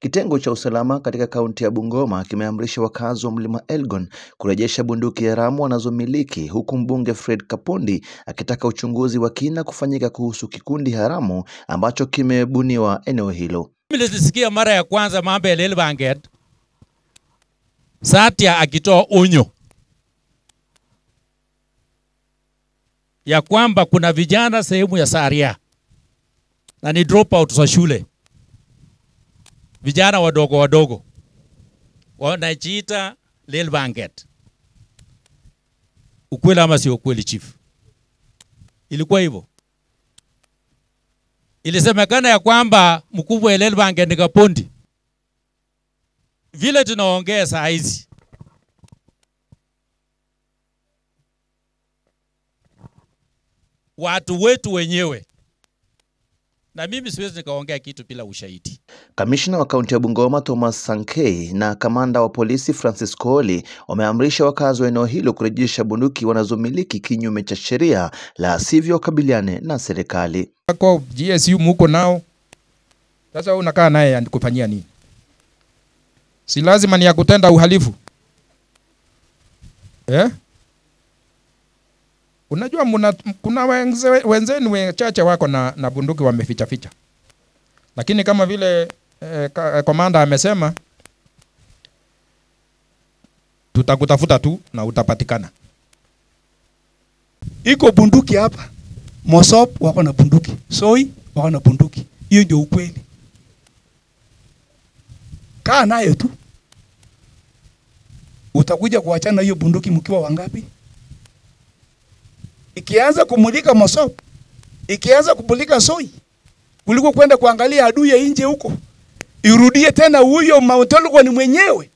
Kitengo cha usalama katika kaunti ya Bungoma kimeamrisha wakazi wa Mlima Elgon kurejesha bunduki haramu wanazomiliki, huku mbunge Fred Kapondi akitaka uchunguzi wa kina kufanyika kuhusu kikundi haramu ambacho kimebuniwa eneo hilo. Nilisikia mara ya kwanza mambo ya Lelbanget, Satia akitoa onyo ya kwamba kuna vijana sehemu ya Saria na ni dropout za shule, vijana wadogo wadogo wanajiita Lelbanget. Ukweli ama sio ukweli, chief? Ilikuwa hivyo. Ilisemekana ya kwamba mkubwa wa Lelbanget ni Kapondi. Vile tunaongea saa hizi, watu wetu wenyewe, na mimi siwezi nikaongea kitu bila ushahidi. Kamishna wa kaunti ya Bungoma Thomas Sankei na kamanda wa polisi Francis Kooli wameamrisha wakazi wa eneo hilo kurejesha bunduki wanazomiliki kinyume cha sheria, la sivyo wakabiliane na serikali. Kwa GSU muko nao, sasa unakaa naye anikufanyia nini? Si lazima ni ya kutenda uhalifu. Eh? Unajua kuna wenzenu wachache wako na bunduki wameficha ficha. Lakini kama vile komanda amesema, tutakutafuta tu na utapatikana. Iko bunduki hapa. Mosop wako na bunduki. Soi wako na bunduki. Hiyo ndio ukweli. Kaa nayo tu. Utakuja kuachana hiyo bunduki mkiwa wangapi? Ikianza kumulika Mosop, ikianza kumulika Soi, kuliko kwenda kuangalia adui ya nje huko, irudie tena huyo Mount Elgon ni mwenyewe,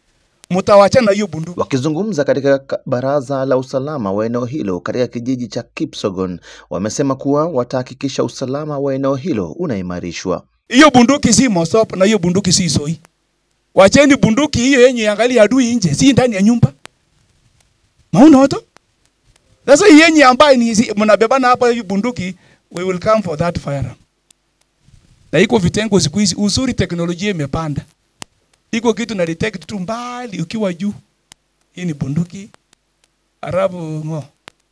mtawachana hiyo bunduki. Wakizungumza katika baraza la usalama wa eneo hilo katika kijiji cha Kipsogon, wamesema kuwa watahakikisha usalama wa eneo hilo unaimarishwa. Hiyo bunduki si Mosop na hiyo bunduki si Soi. Wacheni bunduki hiyo yenye angalia adui nje, si ndani ya nyumba. Mauna watu? Sasa yenye ambaye ni mnabebana hapa hivi bunduki, we will come for that firearm. Na iko vitengo siku hizi, uzuri teknolojia imepanda. Iko kitu na detect tu mbali ukiwa juu. Hii ni bunduki. Arabu ngo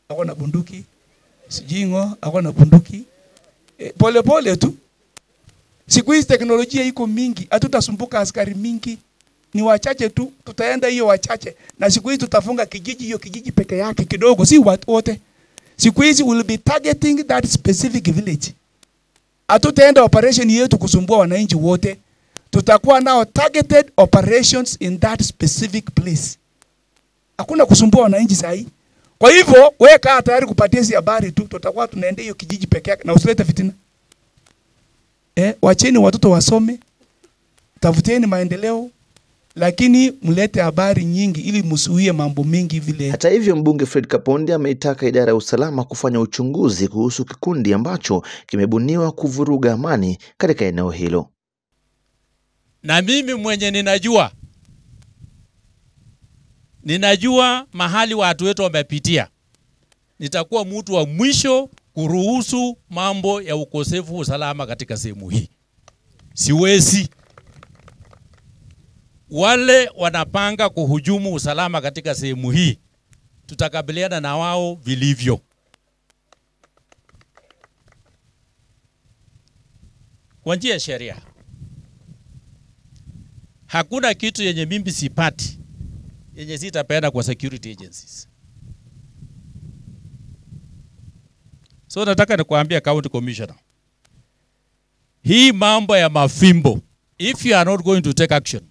ako na bunduki. Sijui ngo ako na bunduki. Pole pole tu. Siku hizi teknolojia iko mingi, hatutasumbuka askari mingi. Ni wachache tu, tutaenda hiyo wachache. Na siku hizi tutafunga kijiji, hiyo kijiji peke yake kidogo, si watu wote. Siku hizi we'll be targeting that specific village. Hatutaenda operation yetu kusumbua wananchi wote. Tutakuwa nao targeted operations in that specific place. Hakuna kusumbua wananchi sahi. Kwa hivyo, wewe kaa tayari kupatia hizi habari tu, tutakuwa tunaenda hiyo kijiji peke yake na usilete fitina. Wacheni watoto wasome, tafuteni maendeleo, lakini mlete habari nyingi ili msuie mambo mengi vile. Hata hivyo, mbunge Fred Kapondi ameitaka idara ya usalama kufanya uchunguzi kuhusu kikundi ambacho kimebuniwa kuvuruga amani katika eneo hilo. Na mimi mwenye ninajua mahali watu wetu wamepitia. Nitakuwa mtu wa mwisho kuruhusu mambo ya ukosefu usalama katika sehemu hii. Siwezi. Wale wanapanga kuhujumu usalama katika sehemu hii, tutakabiliana na wao vilivyo. Kwa njia ya sheria. Hakuna kitu yenye mimi sipati yenye sitapeana kwa security agencies. So nataka nikuambia county commissioner, hii mambo ya mafimbo, if you are not going to take action,